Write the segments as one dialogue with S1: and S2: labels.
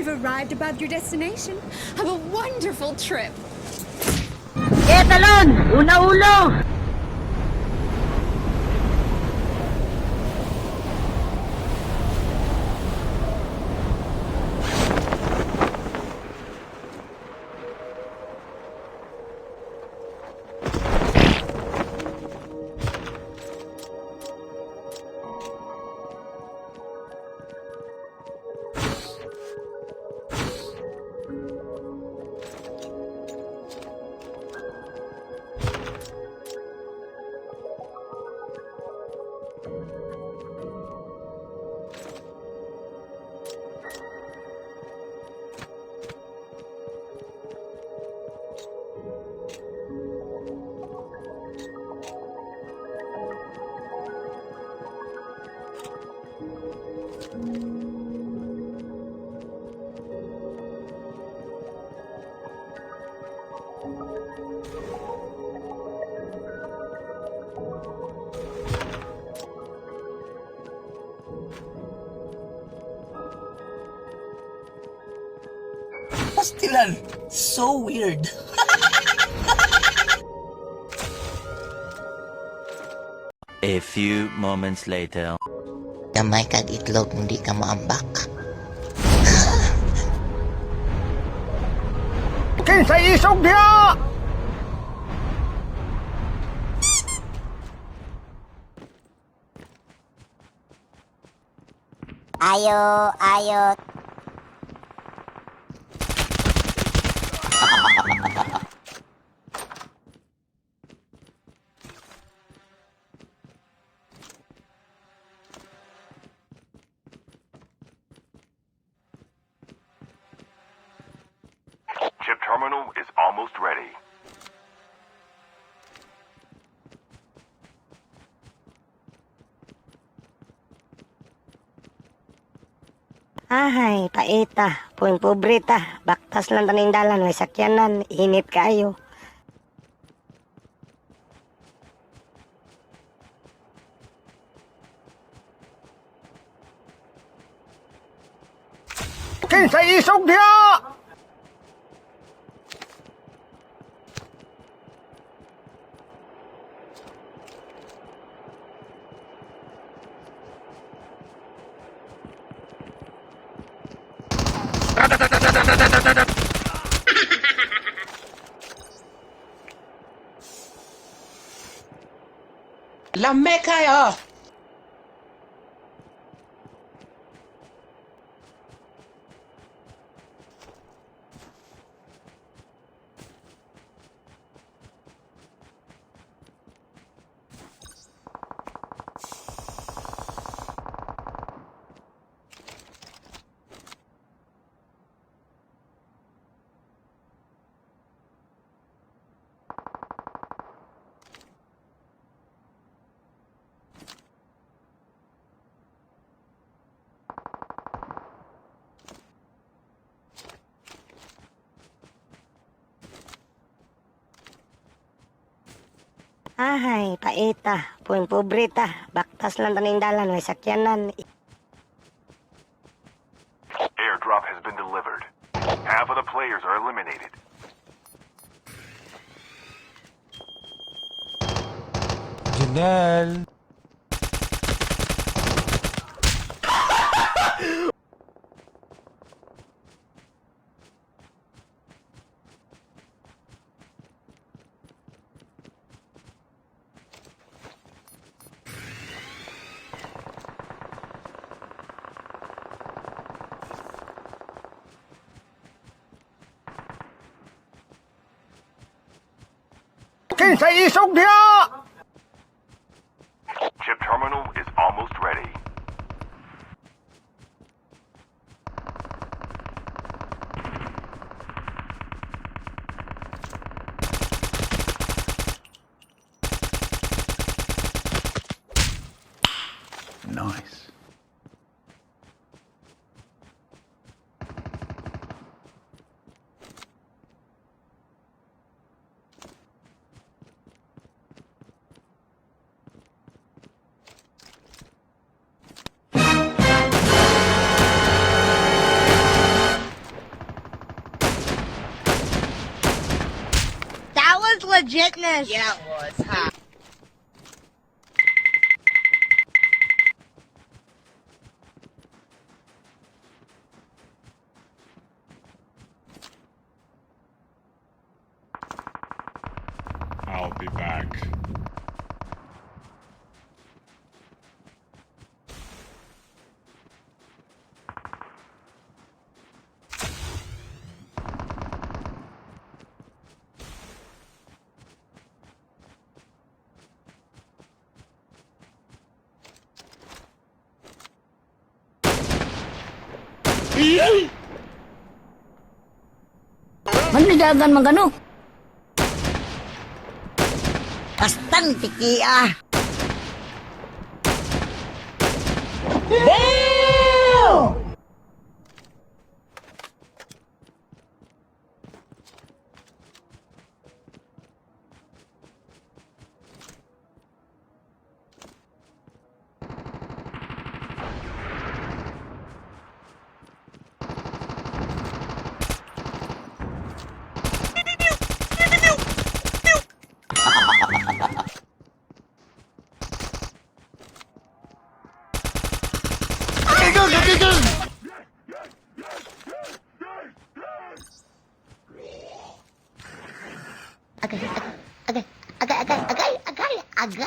S1: We've arrived above your destination. Have a wonderful trip.
S2: Eh, talon! Una ulo!
S3: Pastilan. So weird.
S4: A few moments later.
S3: Gamay kag itlog, hindi ka maambak.
S5: Kinsa isog diha?
S2: Ayo, ayo.
S6: Chip terminal is almost ready.
S2: Ahay, paita. Puwing pobre ta. Baktas lang taning dalan, may sakyanan. Init kaayo.
S5: Kinsa isog diha?
S3: Lame kayo!
S2: Ahay, paita. Puwing pobre ta. Baktas lang taning dalan, may sakyanan.
S6: Airdrop has been delivered. Half of the players are eliminated.
S7: Janelle.
S5: Kinsa isog diha?
S6: Chip terminal is almost ready.
S5: Nice.
S7: Legitness. Yeah, it was, huh?
S8: I'll be back.
S2: Manlidagan man kano. Bastang tiki ah.
S3: Agay, agay, agay, agay, agay, agay, agay!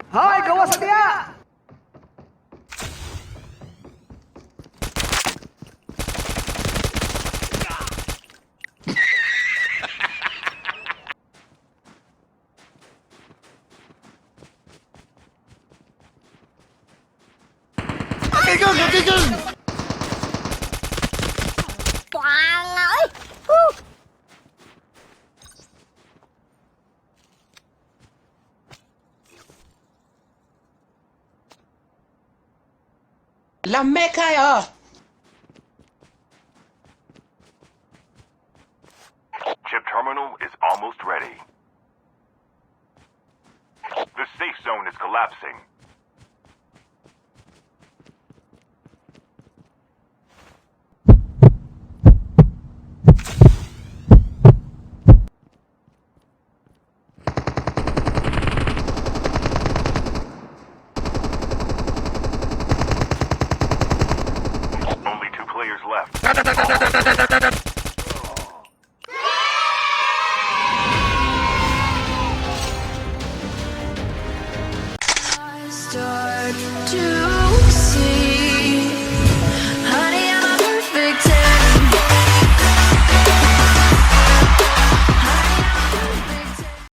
S5: Hoy, gawas sa diya!
S2: Tuanga oy. Woo!
S3: Lame kayo!
S6: Chip terminal is almost ready. The safe zone is collapsing.